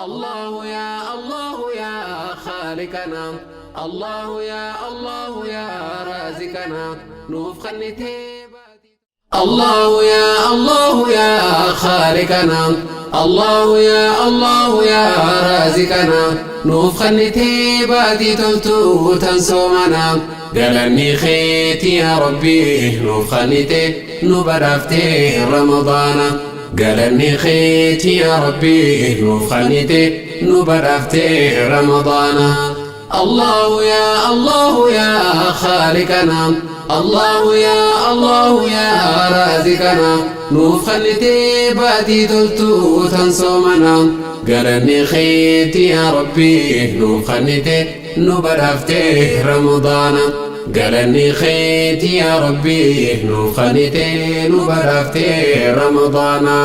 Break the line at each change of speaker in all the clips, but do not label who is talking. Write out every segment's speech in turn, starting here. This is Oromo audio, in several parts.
الله يا الله يا خالقنا، الله يا الله يا رازقنا، نوف خنتي. الله يا الله يا خالقنا، الله يا الله يا رازقنا، nuuf kennitee baatii toltuu tan soomana. Galanni keeti yaa Rabbii, nuuf kennitee nu badhaaftee Ramadaana. Galanni keeti yaa Rabbii, nuuf kennitee nu badhaaftee Ramadaana. الله يا الله يا خالقنا، الله يا الله يا رازقنا، nuuf kennitee baatii toltuu tan soomana. Galanni keeti yaa Rabbii, nuuf kennitee nu badhaaftee Ramadaana. Galanni keeti yaa Rabbii, nuuf kennitee nu badhaaftee Ramadaana.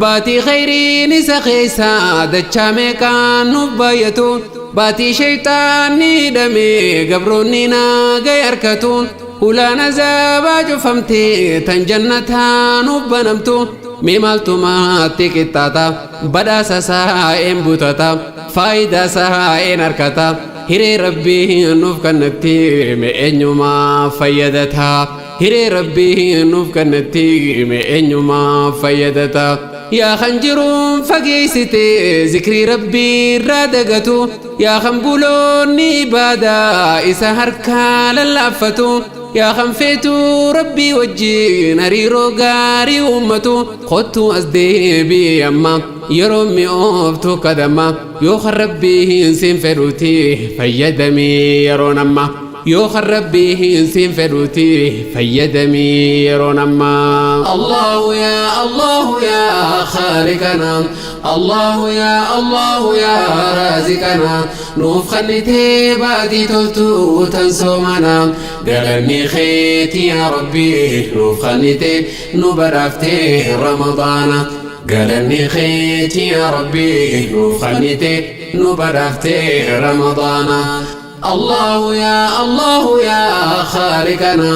Baatii khayriin isa keessa dachaa meeqaan nuuf baay'atu, baatii shayxaanni hidhamee gabroonni naagay harkatu, hulaan azaabaa cufamtee tan jannataa nuuf banamtu. Mee maaltumaatti qixxaata? Badhaasa saa'een butata, faayidaa saa'een harkata. Hiree Rabbii nuuf kennatti mee eenyumaa fayyadata? Hiree Rabbii nuuf kennatti mee eenyumaa fayyadata? Yaa kan jiruun fageessite zikrii Rabbii irraa dagatu, yaa kan buloonni ibaadaa isa harkaa lallaaffatu, yaa kan feetu Rabbii wajjin hariiroo gaarii uummatu, kottu as deebii amma, yeroo mi'ooftu kadama. Yoo kan Rabbii hin siin fedhuuti fayyadamii yeroon amma. Yoo kan Rabbii hin siin fedhuuti fayyadamii yeroon amma. الله يا الله يا خالقنا، الله يا الله يا رازقنا، nuuf kennitee baatii toltuu tan soomana. Galanni keeti yaa Rabbii, nuuf kennitee nu badhaaftee Ramadaana. Galanni keeti yaa Rabbii, nuuf kennitee nu badhaaftee Ramadaana. الله يا الله يا خالقنا،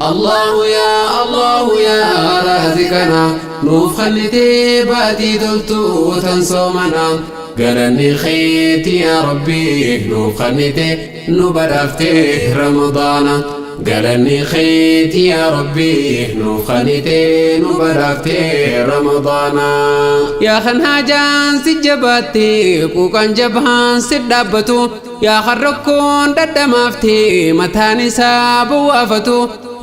الله يا الله يا رازقنا، nuuf kennitee baatii toltuu tan soomana. Galanni keeti yaa Rabbii, nuuf kennitee nu badhaaftee Ramadaana. Galanni keeti yaa Rabbii, nuuf kennitee nu badhaaftee Ramadaana. Yaa kan haajaan si jabaatte, quuqaan jabaan si dhaabbatu, yaa kan rakkoon dhadhamaafte mataan isaa bowwaafatu,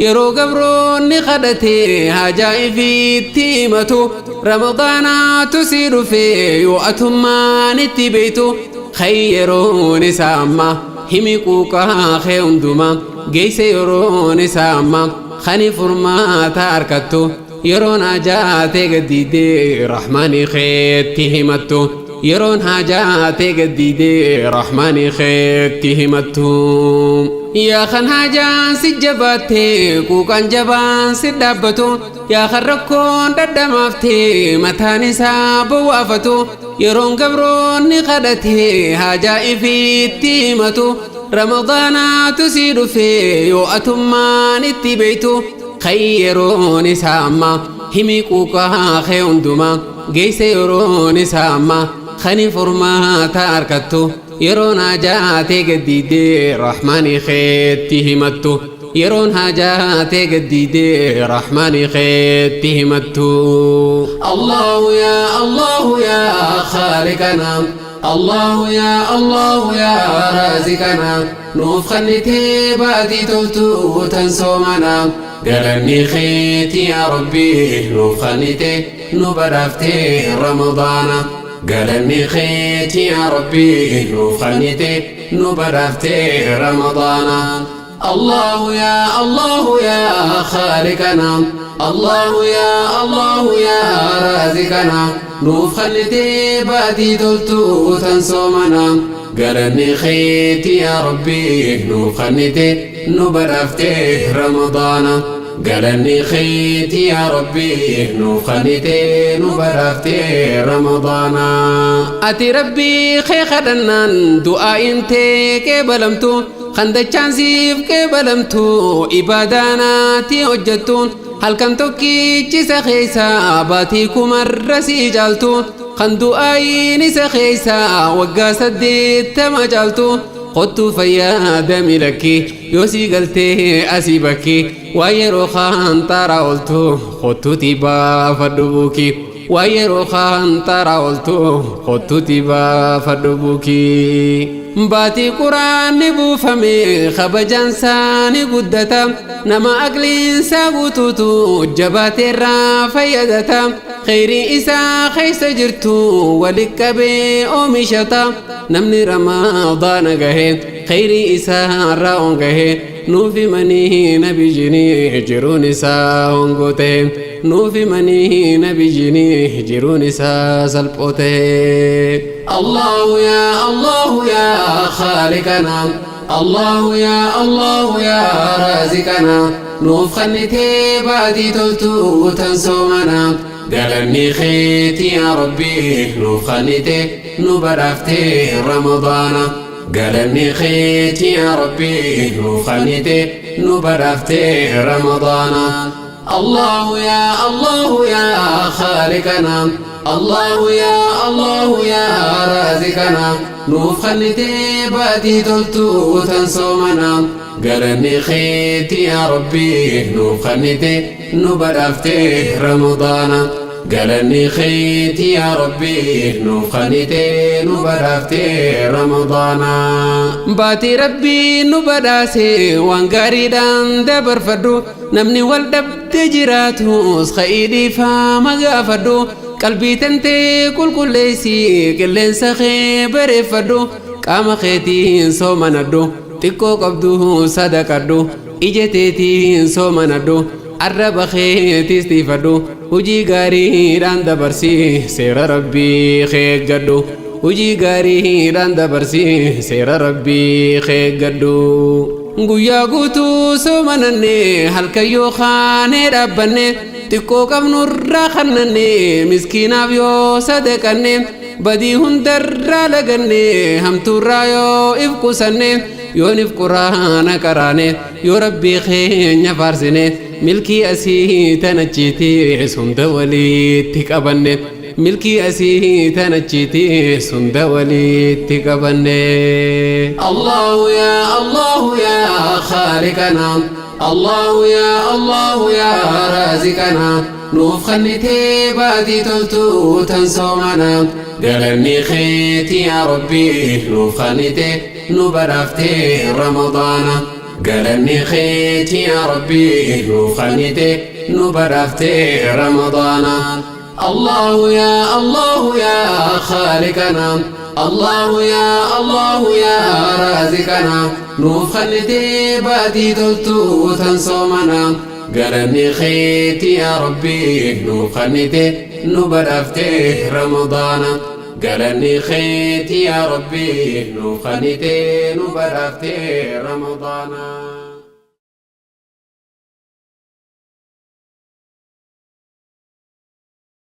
yeroo gabroonni kadhate haajaa ifiitti himatu, Ramadaanaatu si dhufe yoo atummaan itti beeytu. Khayyeroon isaa amma, himi quuqaa kee hundumaa geeyse. Yeroon isaa amma kani furmaata harkattu, yeroon hajaatee gaddiidee Rahmaanii keetti himattu, yeroon hajaatee gaddiidee Rahmaanii keetti himattu. Yaa kan hajaan si jabaatte, quuqaan jabaan si dhaabbatu, yaa kan rakkoon dhadhamaafte mataan isaa bowwaafatu, yeroon gabroonni kadhate haajaa ifiitti himatu, Ramadaanaatu si dhufe yoo atummaan itti beeytu. Khayyeroon isaa amma, himi quuqaa kee hundumaa geeyse. Yeroon isaa amma kani furmaata harkattu, yeroon hajaatee gaddiidee Rahmaanii keetti himattu, yeroon hajaatee gaddiidee Rahmaanii keetti himattu. الله يا الله يا خالقنا، الله يا الله يا رازقنا، nuuf kennitee baatii toltuu tan soomana. Galanni keeti yaa Rabbii, nuuf kennitee nu badhaaftee Ramadaana. Galanni keeti yaa Rabbii, nuuf kennitee nu badhaaftee Ramadaana. الله يا الله يا خالقنا، الله يا الله يا رازقنا، nuuf kennitee baatii toltuu tan soomana. Galanni keeti yaa Rabbii, nuuf kennitee nu badhaaftee Ramadaana. Galanni keeti yaa Rabbii, nuuf kennitee nu badhaaftee Ramadaana. Ati Rabbii kee kadhannaan du'aa'iin tee qeebalamtu, kan dachaan siif qeebalamtu, ibaadaanaati hojjettu, halkan tokkichisa keessa baatii kumarra sii caaltu. Kan du'aayiin isa keeysaa waggaa 80 caaltu. Kottuu fayyaadami lakki yoo sii galtee asii bakki waan yeroo kaan xaaraa ooltu kottuutii baafadhu buuki. Waan yeroo kaan xaaraa ooltu kottuutii baafadhu buuki. Baatii quraanni buufame kabajaan isaa ni guddata. Nama aqliinsaa guutuutu jabaateerraa fayyadata. Kheyrii isaa keessa jirtu wali qabee oomishata. Namni Ramadaana gahe kheyrii isaa irraa ongahe. Nuuf himanii nabiyyiin jiruun isaa hongoo ta'e. Nuuf himanii nabiyyiin jiruun isaa salphoo ta'e. Allahu yaa Allahu yaa Khaliqana. Allahu yaa Allahu yaa Raziqana. Nuuf kennitee baatii toltuu tan soomana. Galanni keeti yaa Rabbi nuuf kennite nu badhaaftee Ramadaana. Galanni keeti yaa Rabbi nuuf kennite nu badhaaftee Ramadaana. Allahu yaa Allahu yaa Khaliqana. Allahu yaa Allahu yaa Raziqana. Nuuf kennitee baatii toltuu tan soomana. Galanni keeti yaa Rabbi nuuf kennite nu badhaaftee Ramadaana. Galanni keeti yaa Rabbi nuuf kennite nu badhaaftee Ramadaana. Baatii Rabbii nu badhaase waan gaariidhaan dabarfadhu. Namni wal dhabde jiraatus ka'ii dhiifama gaafadhu. Qalbii tantee qulqulleessi qilleensa kee bareeffadhu. Qaama keetiin soomanadhu. Xiqqoo qabdu sadaqadhu. Ija teetiin soomanadhu. Arraba keetis tiifadhu. Hojii gaariidhaan dabarsi seera Rabbii eeggadhu. Hojii gaariidhaan dabarsi seera Rabbii eeggadhu. Guyyaa guutuu soomananne halkan yoo kaanee dhaabbanne xiqqoo qabnurraa kannanne miskiinaaf yoo sadaqanne badii hundarraa laganne hamtuurraa yoo if qusanne yoo nif quraana qaraane yoo Rabbii keenya faarsine milkii asii tanachiitis hunda walitti qabanne. Milkii asii tanachiitis hunda walitti qabanne. Allahu yaa Allahu yaa Khaliqana. Allahu yaa Allahu yaa Raziqana. Nuuf kennitee baatii toltuu tan soomana. Galanni keeti yaa Rabbi nuuf kennite nu badhaaftee Ramadaana. Galanni keeti yaa Rabbi nuuf kennite nu badhaaftee Ramadaana. Allahu yaa Allahu yaa Khaliqana. Allahu yaa Allahu yaa Raziqana. Nuuf kennitee baatii toltuu tan soomana. Galanni keeti yaa Rabbi nuuf kennite nu badhaaftee Ramadaana. Galanni keeti yaa Rabbi nuuf kennite nu badhaaftee Ramadaana.